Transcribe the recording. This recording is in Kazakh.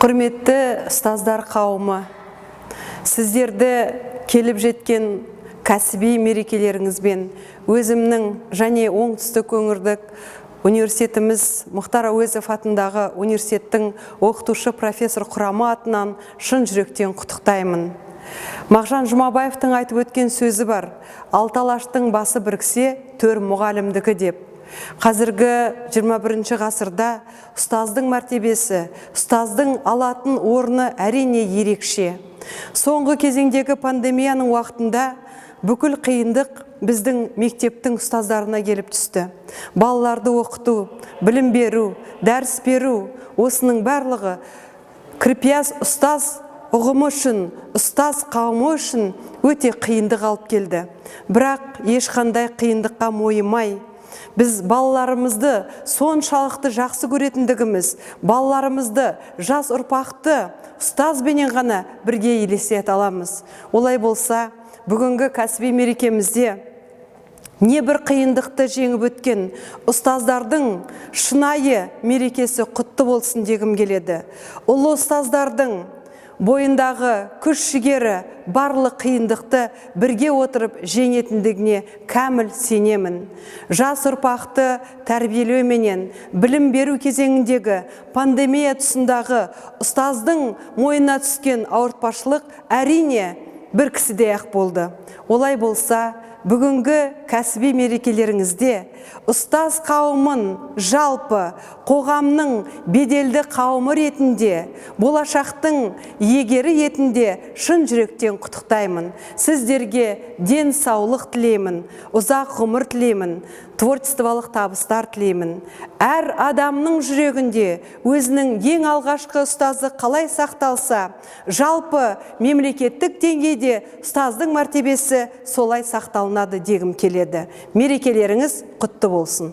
Құрметті ұстаздар қауымы, сіздерді келіп жеткен кәсіби мерекелеріңізбен өзімнің және Оңтүстік өңірлік университетіміз, Мұхтар Әуезов атындағы университеттің оқытушы профессор құрамы атынан шын жүректен құттықтаймын. Мағжан Жұмабаевтың айтып өткен сөзі бар: «Алты алаштың басы біріксе, төр мұғалімдікі» деп. Қазіргі 21 ғасырда ұстаздың мәртебесі, ұстаздың алатын орны, әрине, ерекше. Соңғы кезеңдегі пандемияның уақытында бүкіл қиындық біздің мектептің ұстаздарына келіп түсті. Балаларды оқыту, білім беру, дәріс беру, осының барлығы кірпияз ұстаз ұғымы үшін, ұстаз қауымы үшін өте қиындық алып келді. Бірақ ешқандай қиындыққа мойымай, біз балаларымызды соншалықты жақсы көретіндігіміз, балаларымызды, жас ұрпақты ұстазбенен ғана бірге елестете аламыз. Олай болса, бүгінгі кәсіби мерекемізде не бір қиындықты жеңіп өткен ұстаздардың шынайы мерекесі құтты болсын дегім келеді. Ұлы ұстаздардың бойындағы күш жігері барлық қиындықты бірге отырып жеңетіндігіне кәміл сенемін. Жас ұрпақты тәрбиелеуменен білім беру кезеңіндегі пандемия тұсындағы ұстаздың мойнына түскен ауыртпашылық, әрине, бір кісідей ақ болды. Олай болса, бүгінгі кәсіби мерекелеріңізде ұстаз қауымын жалпы қоғамның беделді қауымы ретінде, болашақтың иегері ретінде шын жүректен құттықтаймын. Сіздерге денсаулық тілеймін, ұзақ ғұмыр тілеймін, творчестволық табыстар тілеймін. Әр адамның жүрегінде өзінің ең алғашқы ұстазы қалай сақталса, жалпы мемлекеттік деңгейде ұстаздың мәртебесі солай сақталынады дегім келеді. Мерекелеріңіз құтты болсын!